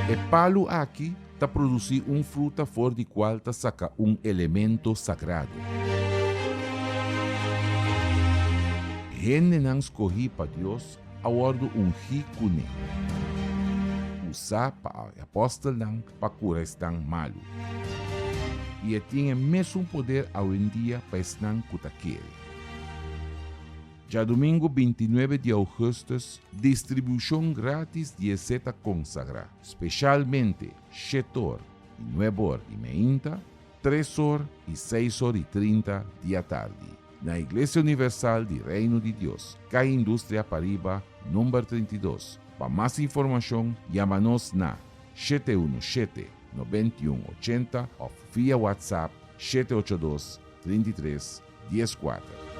E palu aki ta produsí un fruta for di kual ta saka un elemento sagrado. Hendenan skohí pa Dios a wòrdu ungí kuné, usá pa e apòstelnan pa kura esnan malu. I e tin e mesun poder awendia pa esnan ku ta kere. Djadumingu 29 di ougùstùs, distribushon grátis di e seta konsagrá, speshalmente shet'or i nueb'or di meinta, tres'or i seis'or i 30 di atardi, na Iglesia Universal di Reino di Dios, Kaya Industria Pariba, number 32. Pa mas informashon, yama nos na 717 91 80 òf via WhatsApp 782 33 14.